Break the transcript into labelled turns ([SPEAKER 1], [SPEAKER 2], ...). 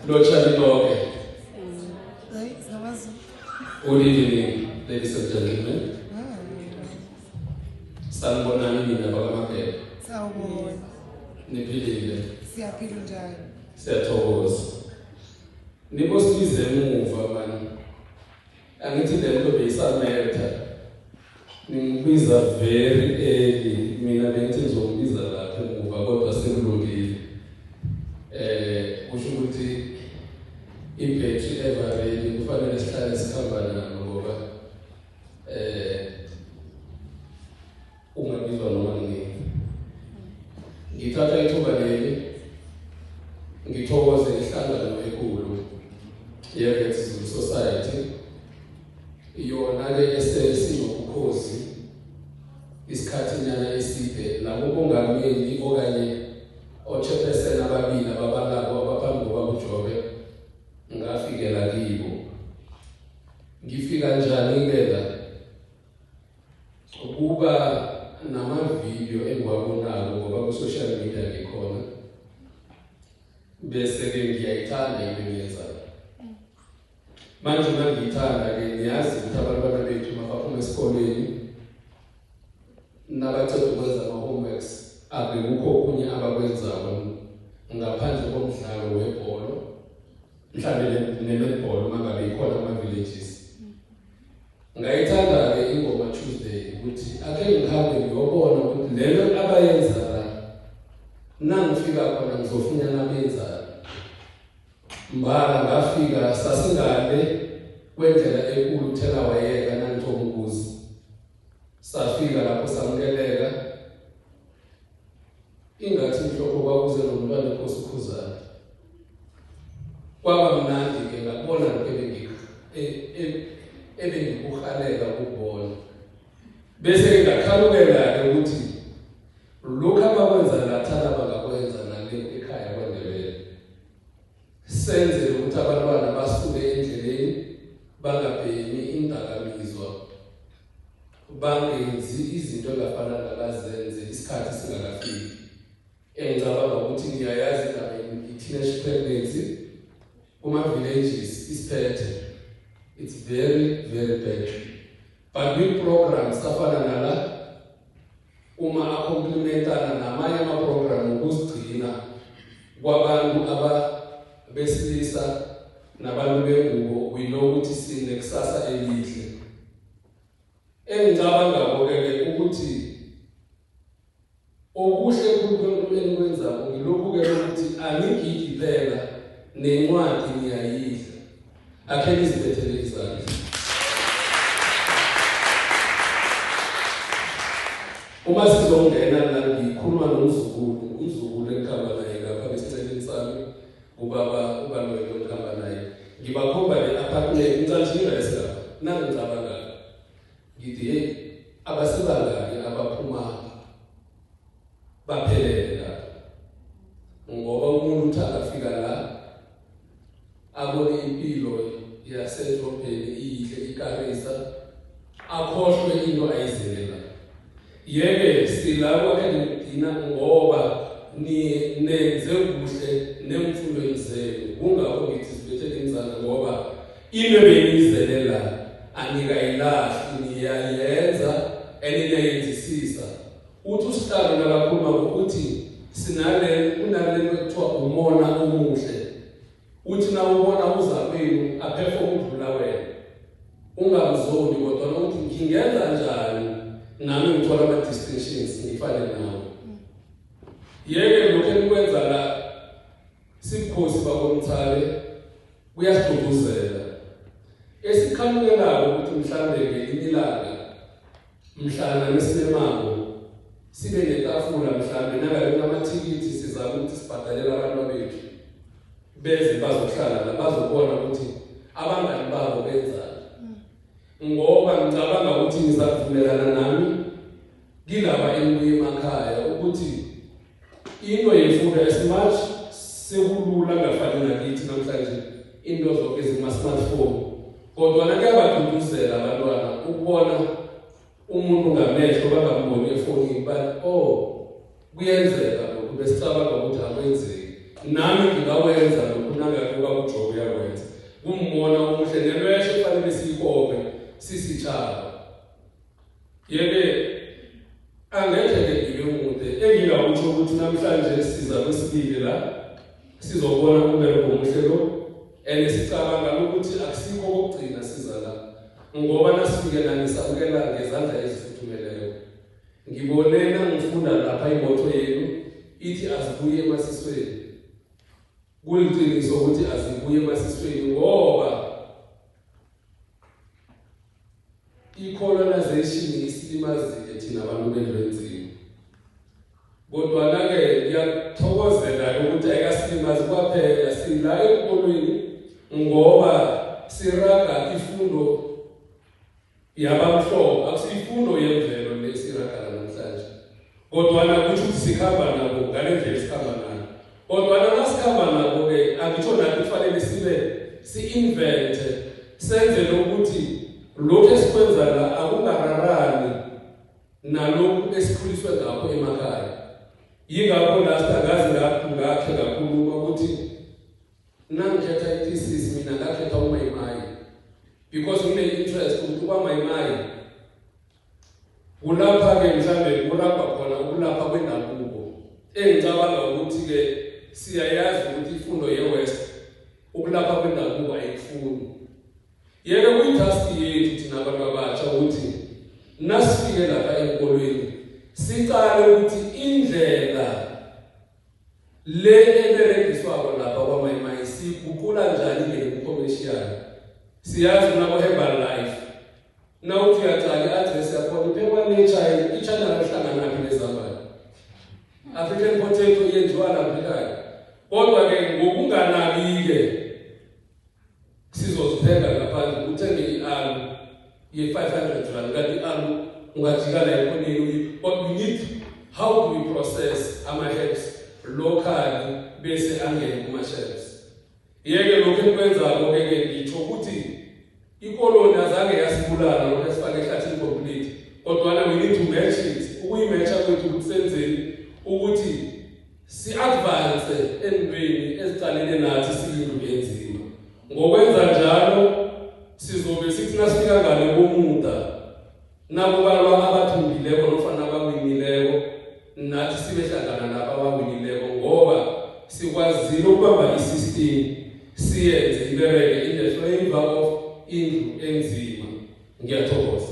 [SPEAKER 1] Lotjhani lonke. Good evening, ladies and gentlemen. Sanibonani nina bakaMageba.
[SPEAKER 2] Sawubona.
[SPEAKER 1] Niphilile.
[SPEAKER 2] Siyaphila njani?
[SPEAKER 1] Siyathokoza. Nibosibize emuva mani. Angithi le nto beyisametha. Ningibiza very early. Mina bengithi ngizombiza lapha emuva kodwa sekulungile. Kusho ukuthi ibhetri ever ready kufanele sihlale sikhamba nalo ngoba ungabizwa noma nini. Ngithatha ithuba leli ngithokoze inhlangano enkulu ye-Wits Zulu Society, iyona-ke esesinobukhosi isikhathinyana eside nakubongameli okanye o-chairperson ababili ababalako abaphambi kobabuJobe ngafikela kibo. Ngifika njani-ke la? Ukuba namavidiyo engiwabonako ngoba ku-social media ngikhona, bese-ke ngiyayithanda into engiyenzayo. Manje uma ngiyithanda-ke ngiyazi ukuthi abantwana bethu mabaphuma esikolweni nabaceda ukwenza ama-homeworks abekukho okunye abakwenzako ngaphandle komdlalo webholo, mhlawumbe ne-netball uma ngabe ikhona kuma-villages. Ngayithanda-ke ingoma Tuesday ukuthi ake ngihambe ngiyobona ukuthi lento abayenza la, nangifika khona ngizofunyana benzani. Mbala ngafika sasingale kwendlela enkulu uthela wayeka nangithoma ukuza. Safika lapho samukeleka. Ingathi mhlokho kwakuze nomntwana inkosi uKhuzani. Kwaba mnandi-ke ngakubona lokho ebengikuhalela ukubona. Bese-ke ngakhalukela-ke ukuthi lokhu abakwenza lathana bangakwenza nale ekhaya kwaNdebele. Senzele ukuthi abantwana basuke endleleni bangabhemi indakamizwa, bangenzi izinto engafanele bazenze isikhathi singakafiki. Engicabanga ukuthi ngiyayazi indaba i-teenage pregnancy kuma-villages isiphethe. It's very, very bad. But kwi-programs afana nala, uma acomplementana namanye ama-program ukuzigcina kwabantu abesilisa nabantu bengubo, we know ukuthi sinekusasa elihle. Engicabangako-ke ukuthi okuhle khulu enikwenzako ngilokhu-ke ukuthi anigidi phela nencwadi niyayidla. Akhe nizibethele izandla. Uma sizongena la ngikhuluma nomzukulu, umzukulu engikhamba naye ngapha esinceleni sami, ubaba ubalwelo engikhamba naye. Ngibakhomba le apartment, ngicabanga lesilapha. Nangicabanga ngithi hey, abasibangaki abaphuma baphelele lapha. Ngoba umuntu uthi akafika la abone impilo yasedrobheni iyihle ikarisa, akhohlwe into ayizelela. Yeke silabo akhe ngoba ni nenze kuhle nemfundweni zenu. Kungakho ngithi sibethele inzana ngoba into ebeniyizelela anikayilahli, niyayenza eninayenzisisa. Uthi usihlalo nakakhuluma ngokuthi sinale kunalento ekuthiwa umona omuhle. Uthi na ubona uzakwenu aphefo ukudlula wena, ungamzoni, kodwa uthi ngingenza njani nami ngithola ama-distinctions ngifane nawe. Yeke lokhu enikwenza la sibukhosi bakoMthale kuyasigqugquzela. Esikhanukelako ukuthi mhlambe ngelinye ilanga mhlana nesinemako sibe netafula, mhlambe nangabe kunamathikithi sizame ukuthi sibhadalele abantu bethu beze bazohlala la bazobona ukuthi abangani babo benzani. Ngoba ngicabanga ukuthi nizakuvumelana nami kilaba enibuye emakhaya ukuthi into yemfundo as much sekulula ngafani nakithi namhlanje into zonke zima-smartphone, kodwa kuyabaduduzela abantwana ukubona umuntu ngamehlo bangamboni efonini, but oh kuyenzeka lokhu besicabanga ukuthi akwenzeki. Nami ngingawenza lokhu nangabe ubaba uJobe uyakwenza. Kumbona omuhle nelweshe kufanele siyikope sisitshaba. Yeke angeke-ke ngibe mude, engingakutsho ukuthi namhlanje siza kwesibili la sizobona umbereko omuhle lo, and sicabanga ukuthi akusikho kokugcina siza la, ngoba nasifike nanisabukela ngezandla ezifuthumeleyo. Ngibone nangifunda lapha imoto yenu ithi azibuye emasisweni. Kuliqiniso ukuthi azibuye emasisweni, ngoba i-colonization isilimazile thina abantu bendlu enzima. Kodwana-ke ngiyakuthokozela ukuthi ayikasilimazi kwaphela, sila ebukolweni ngoba siraga ifundo yabamhlophe, akusiyifundo yemvelo le siragala namhlanje. Kodwana kutho ukuthi sikhamba nabo ngale ndlela esikhamba nayo. Kodwana nasikhamba nabo-ke angitsho nathi kufanele sibe si-invente, senzele ukuthi lokhu esikwenza la akungararani nalokhu esikhuliswe ngakho emakhaya. Yingakho last angazi ngakhe ngakhuluma ukuthi nangikhetha i-thesis mina ngakhetha uMayimayi because ngine-interest ukuthi kwaMayimayi kulapha-ke mhlambe kulapha khona ukulapha kwendabuko, engicabanga ukuthi-ke siyayazi ukuthi ifundo ye-West ukulapha kwendabuko ayikufuni. Yeke kuyi-task yethu thina abantu abatsha ukuthi nasifike lapha enkolweni sicale ukuthi indlela le eberegiswako lapha kwaMayimayi siyiguqula njani ingene ku-commercial. Siyazi kunabo-Herbalife, nawuthi uyacala i-address yakhona iphekwa ne-China, i-China lahlanganaphi nezambane, African potato yenziwa lapha ekhaya. Kodwa-ke ngokunganabi-ke sizozithenga ngaphandle, uthenge i-aloe ye-500 rand, kanti i-aloe ungajika la ekhoneni. But we need, how do we process ama-herbs locally bese angene kuma-shelves? Yeke lokhu engikwenzako-ke ngitsho ukuthi ikoloni azange yasibulala lokhu esifake ehlathini complete, kodwana we need to match it. Ukuyi-matcha kwethu ukuthi senzeni ukuthi si-advance entweni ezicalene nathi siyindlu enzima. Ngokwenza njalo sizobe sithi nasifika ngale komuda, nakubalwa abathumbileko nofana abawinileko, nathi sibe hlangana nabo abawinileko, ngoba sikwazile ukubamba i-system siyenze ibereke in the flavor of indlu enzima. Ngiyathokoza.